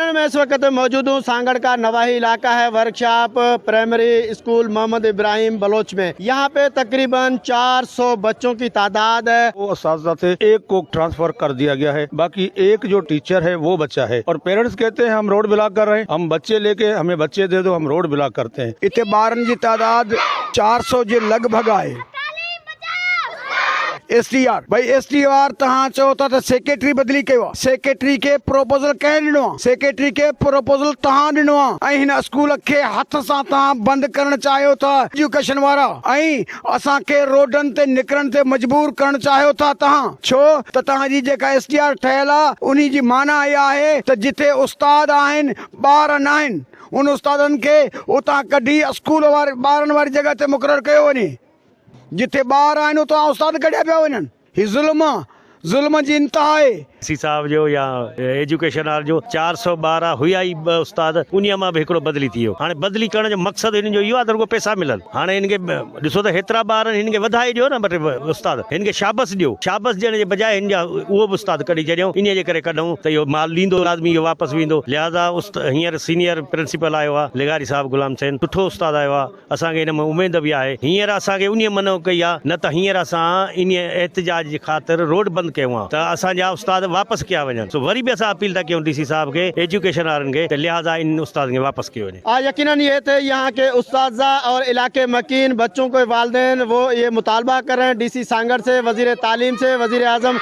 यकीनन मैं इस वक्त मौजूद हूँ सांगड़ का नवाही इलाका है, workshop primary school Mohammad Ibrahim Baloch में। यहाँ पे तकरीबन 400 बच्चों की तादाद है। वो असातिज़ा थे, एक को ट्रांसफर कर दिया गया है, बाकी एक जो टीचर है वो बचा है। और पेरेंट्स कहते हैं हम रोड ब्लॉक कर रहे हैं, हम बच्चे लेके, हमें बच्चे दे दो, हम रोड ब्लॉक करते हैं। हिते ॿारनि जी तादाद 400 जे लॻभॻि आहे। एस टी आर, भई एस टी आर तव्हां चओ था त सेक्रेटरी बदिली कयो आहे, सेक्रेटरी खे प्रोपोज़ल कंहिं ॾिनो आहे? सेक्रेटरी खे प्रोपोज़ल तव्हां ॾिनो आहे ऐं हिन स्कूल खे हथ सां तव्हां बंदि करणु चाहियो था एजुकेशन वारा, ऐं असांखे रोडनि ते निकिरण ते मजबूर करणु चाहियो था तव्हां। छो त तव्हांजी जेका एस टी आर ठहियल आहे उन्ही जी माना इहा आहे त जिते उस्ताद आहिनि ॿार न आहिनि, उन उस्तादनि खे उतां कढी स्कूल वारे ॿारनि वारी जॻह ते मुक़ररु कयो वञे। जिते ॿार आहिनि उतां उस्ताद कढिया पिया वञनि। ही ज़ुल्म आहे, ज़ुल्म जी इंतहा आहे। सी साहब जो या एजुकेशन वार जो 400 ॿार हुया ई ॿ उस्ताद, उन्हीअ मां बि हिकिड़ो बदिली थी वियो। हाणे बदिली करण जो मक़सदु हिननि जो इहो आहे त रुगो पैसा मिलनि। हाणे हिन खे ॾिसो त हेतिरा ॿार आहिनि, हिन खे वधाए ॾियो न ॿ टे उस्ताद, हिन खे शाबस ॾियो। शाबस ॾियण जे बजाए हिन जा उहो बि उस्ताद कढी छॾियऊं। इन्हीअ जे करे कढूं त इहो माल ॾींदो लाज़मी, इहो वापसि वेंदो। लिहाज़ा हींअर सीनियर प्रिंसिपल आयो आहे लिगारी साहब गुलाम हुसैन, सुठो उस्ताद आयो आहे, असांखे हिन मां उमेद बि आहे। हींअर असांखे उन्हीअ मनो कई आहे, न त हींअर असां इन्हीअ एहतिजाज जी ख़ातिर रोड बंदि कयूं आहे त असांजा उस्ताद वापसि कया वञनि। सो वरी बि असां अपील था कयूं डी सी साहब खे, एजुकेशन वारनि खे, त लिहाज़ा इन उस्तादनि खे वापसि कयो वञे। यकीनन ये थे यहाँ के उस्तादा और इलाके मकीन बच्चों के वालदेन, वो ये मुतालबा कर रहे हैं डी सी सांगड़ से, वज़ीर तालीम से, वज़ीर आज़म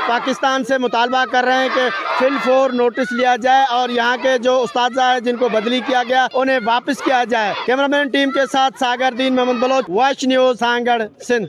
पाकिस्तान से मुतालबा कर रहे हैं कि फिल फोर नोटिस लिया जाए और यहाँ के जो उस्तादा है जिनको बदली किया गया उन्हें वापस किया जाए। कैमरामैन टीम के साथ सागर दीन मोहम्मद बलोच, वॉच न्यूज़, सांगड़, सिंध।